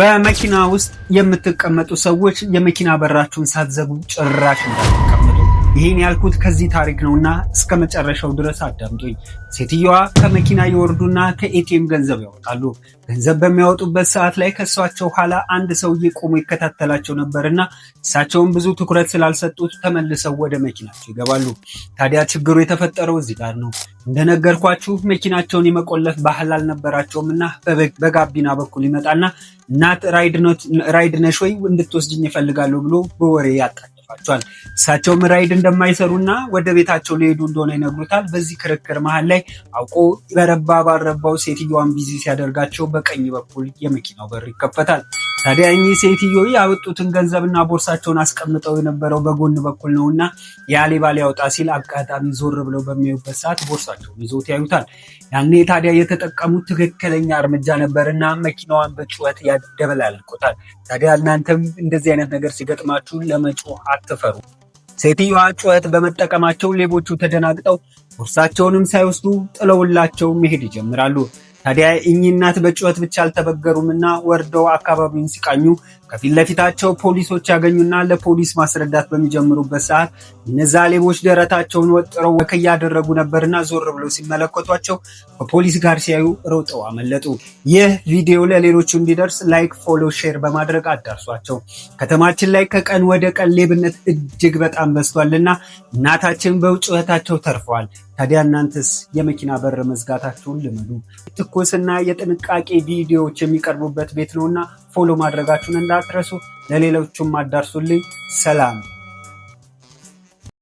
በመኪና ውስጥ የምትቀመጡ ሰዎች የመኪና በራችሁን ሳትዘጉ ጭራሽ እንዳትቀመጡ። ይህን ያልኩት ከዚህ ታሪክ ነውና እስከ መጨረሻው ድረስ አዳምጡኝ። ሴትየዋ ከመኪና ይወርዱና ከ ATM ገንዘብ ያወጣሉ። ገንዘብ በሚያወጡበት ሰዓት ላይ ከእሳቸው ኋላ አንድ ሰውዬ ቆሞ ይከታተላቸው ነበርና እሳቸውን ብዙ ትኩረት ስላልሰጡት ተመልሰው ወደ መኪናቸው ይገባሉ። ታዲያ ችግሩ የተፈጠረው እዚህ ጋር ነው። እንደነገርኳችሁ መኪናቸውን የመቆለፍ ባህል አልነበራቸውም እና በጋቢና በኩል ይመጣና "እናት፣ ራይድ ነሽ ወይ? እንድትወስጅኝ እፈልጋለሁ" ብሎ በወሬ ያጣድፋቸዋል። እሳቸውም ራይድ እንደማይሰሩና ወደ ቤታቸው ሊሄዱ እንደሆነ ይነግሩታል። በዚህ ክርክር መሀል ላይ አውቆ በረባ ባረባው ሴትዮዋን busy ሲያደርጋቸው በቀኝ በኩል የመኪናው በር ይከፈታል። ታዲያ እኚህ ሴትዮ ያወጡትን ገንዘብና ቦርሳቸውን አስቀምጠው የነበረው በጎን በኩል ነውና ያ ሌባ ሊያወጣ ሲል አጋጣሚ ዞር ብለው በሚያዩበት ሰዓት ቦርሳቸውን ይዞት ያዩታል። ያኔ ታዲያ የተጠቀሙት ትክክለኛ እርምጃ ነበርና መኪናዋን በጩኸት ያደበላልቁታል። ታዲያ እናንተም እንደዚህ አይነት ነገር ሲገጥማችሁ ለመጮህ አትፈሩ። ሴትዮዋ ጩኸት በመጠቀማቸው ሌቦቹ ተደናግጠው ቦርሳቸውንም ሳይወስዱ ጥለውላቸው መሄድ ይጀምራሉ። ታዲያ እኚህ እናት በጩኸት ብቻ አልተበገሩምና ወርደው አካባቢውን ሲቃኙ ከፊት ለፊታቸው ፖሊሶች ያገኙና ለፖሊስ ማስረዳት በሚጀምሩበት ሰዓት እነዛ ሌቦች ደረታቸውን ወጥረው walk እያደረጉ ነበርና ዞር ብለው ሲመለከቷቸው ከፖሊስ ጋር ሲያዩ ሮጠው አመለጡ። ይህ ቪዲዮ ለሌሎቹ እንዲደርስ like፣ follow፣ share በማድረግ አዳርሷቸው። ከተማችን ላይ ከቀን ወደ ቀን ሌብነት እጅግ በጣም በዝቷልና እናታችን በጩኸታቸው ተርፈዋል። ታዲያ እናንተስ የመኪና በር መዝጋታችሁን ልመዱ። ትኩስና የጥንቃቄ ቪዲዮዎች የሚቀርቡበት ቤት ነውና follow ማድረጋችሁን እንዳትረሱ፣ ለሌሎቹም አዳርሱልኝ። ሰላም።